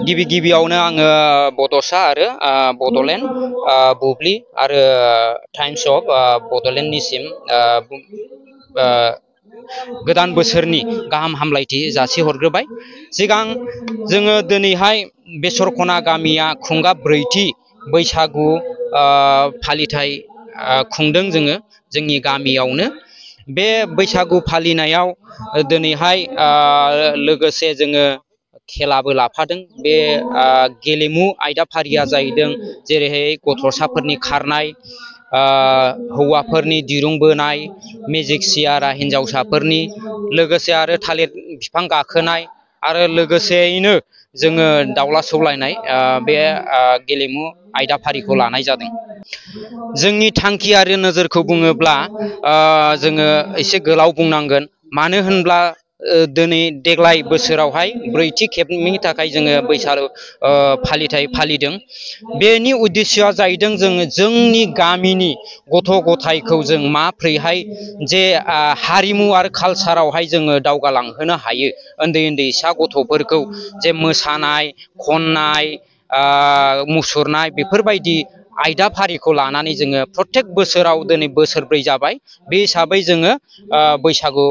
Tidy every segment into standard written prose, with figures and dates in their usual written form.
गिबि गिबियावनो आङो बड'सा आरो बड'लेण्ड बुब्लि आरो टाइम्स अफ बड'लेण्डनिसिम गोदान बोसोरनि गाहाम हामलायथि जासिहरग्रोबाय। सिगां जोङो दिनैहाय बेसरखना गामिया खुंगा ब्रैथि बैसागु फालिथाय खुंदों जोङो जोंनि गामियावनो। बे बैसागु फालिनायाव दिनैहाय लोगोसे जोङो खेलाबो लाफादों। बे गेलेमु आयदाफारिया जाहैदों जेरैहाय गथ'साफोरनि खारनाय, हौवाफोरनि दिरुं बोनाय, मेजिक सियारा हिन्जावसाफोरनि, लोगोसे आरो थालिर बिफां गाखोनाय, आरो लोगोसेयैनो जोङो दावला सौलायनाय बे गेलेमु आयदाफारिखौ लानाय जादों। जोंनि थांखि आरो नोजोरखौ बुङोब्ला जोङो एसे गोलाव बुंनांगोन। मानो होनब्ला देग्लाय बोसोरावहाय ब्रैथि खेबनि थाखाय जोङो बैसागु फालिथाय फालिदों। बेनि उद्देश्यआ जाहैदों जोङो जोंनि गामिनि गथ' गथायखौ जों माब्रैहाय जे हारिमु आरो कालसारावहाय जोङो दावगालांहोनो हायो। उन्दै उन्दैसा गथ'फोरखौ जे मोसानाय, खननाय, मुसुरनाय बेफोरबायदि आयदाफारिखौ लानानै जोङो प्रत्येक बोसोराव दिनै बोसोरब्रै जाबाय। बे हिसाबै जोङो बैसागु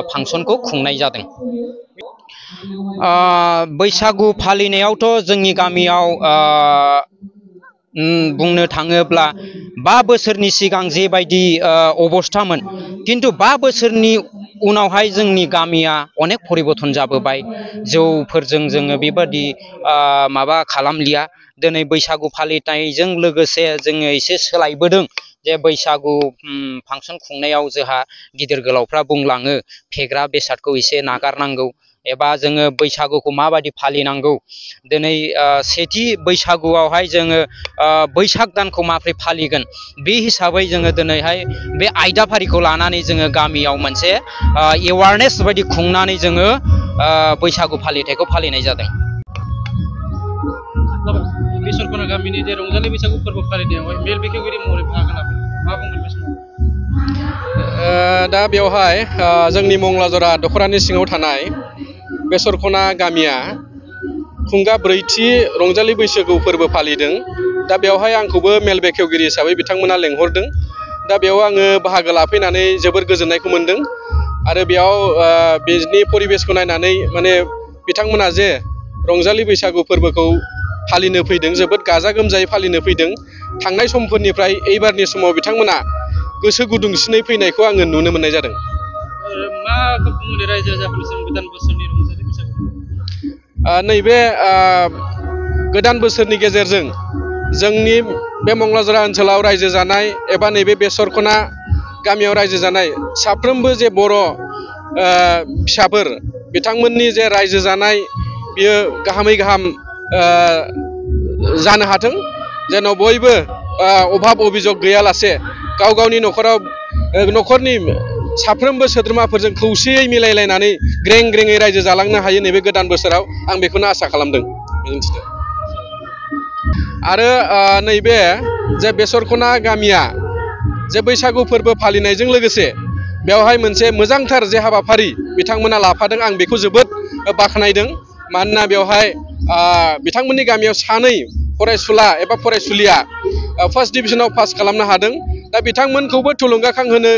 फांसनखौ खुंनाय जादों। बैसागु फालिनायावथ' जोंनि गामियाव बुंनो थाङोब्ला 5 बोसोरनि सिगां जेबायदि अबस्थामोन, खिन्थु 5 बोसोरनि उनावहाय जोंनि गामिया अनेक परिबर्तन जाबोबाय। जौफोरजों जोङो बेबादि माबा खालामलिया। दिनै बैसागु फालिथायजों लोगोसे जोङो एसे सोलायबोदों। जे बैसागु फांसन खुंनायाव जोंहा गिदिर गोलावफ्रा बुंलाङो फेग्रा बेसादखौ एसे नागारनांगौ, एबा जोङो बैसागुखौ माबायदि फालिनांगौ। दिनै सेथि बैसागुआवहाय जोङो बैसाग दानखौ माबोरै फालिगोन, बे हिसाबै जोङो दिनैहाय बे आयदाफारिखौ लानानै जोङो गामियाव मोनसे एवारनेस बायदि खुंनानै जोङो बैसागु फालिथायखौ फालिनाय जादों। बेसरखना गामिनि जे रंजालि बैसागु फोरबो फालिनायावहाय मेल बेखेवगिरि महरै बाहागो लाफैदों, मा बुंगोन बे समाव? दा बेवहाय जोंनि मंलाजरा दख'रानि सिङाव थानाय बेसरखना गामिया खुंगा ब्रैथि रंजालि बैसागु फोरबो फालिदों। दा बेवहाय आंखौबो मेल बेखेवगिरि हिसाबै बिथांमोना लेंहरदों। दा बेयाव आङो बाहागो लाफैनानै जोबोर गोजोननायखौ मोनदों। आरो बेयाव बिनि परिबेसखौ नायनानै माने बिथांमोना जे रंजालि बैसागु फोरबोखौ फालिनो फैदों, जोबोद गाजा गोमजायै फालिनो फैदों। थांनाय समफोरनिफ्राय एबारनि समाव बिथांमोना गोसो गुदुंसिनै फैनायखौ आङो नुनो मोननाय जादों। मा बुङो रायजो राजाफोरनिसिम गोदान बोसोरनि रंजालि बैसागु? नैबे गोदान बोसोरनि गेजेरजों जोंनि बे मंलाजरा ओनसोलाव रायजो जानाय एबा नैबे बेसरखना गामियाव रायजो जानाय साफ्रोमबो जे बर' फिसाफोर, बिथांमोननि जे रायजो जानाय बियो गाहामै गाहाम जानो हाथों। जेन' बयबो अभाब अभिजग गैयालासे गाव गावनि न'खरनि साफ्रोमबो सोद्रोमाफोरजों खौसेयै मिलायलायनानै ग्रें ग्रेङै रायजो जालांनो हायो नैबे गोदान बोसोराव। आं बेखौनो आसा खालामदों। आरो नैबे जे बेसरखना गामिया जे बैसागु फोरबो फालिनायजों लोगोसे बेवहाय मोनसे मोजांथार जे हाबाफारि बिथांमोना लाफादों, आं बेखौ जोबोद बाख्नायदों। मानोना बेवहाय बिथांमोननि गामियाव 2 फरायसुला एबा फरायसुलिया फार्स्ट डिभिजनाव पास खालामनो हादों। दा बिथांमोनखौबो थुलुंगाखांहोनो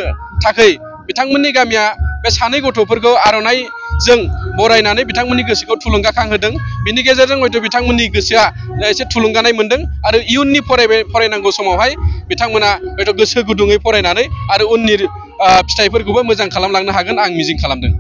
थाखाय बिथांमोननि गामिया बे 2 गथ'फोरखौ आर'नाइजों बरायनानै बिथांमोननि गोसोखौ थुलुंगाखांहोदों। बिनि गेजेरजों हयथ' बिथांमोननि गोसोआ एसे थुलुंगानाय मोनदों। आरो इयुननि फरायनांगौ समावहाय बिथांमोना हयथ' गोसो गुदुङै फरायनानै आरो उननि फिथाइफोरखौबो मोजां खालामलांनो हागोन, आं मिजिं खालामदों।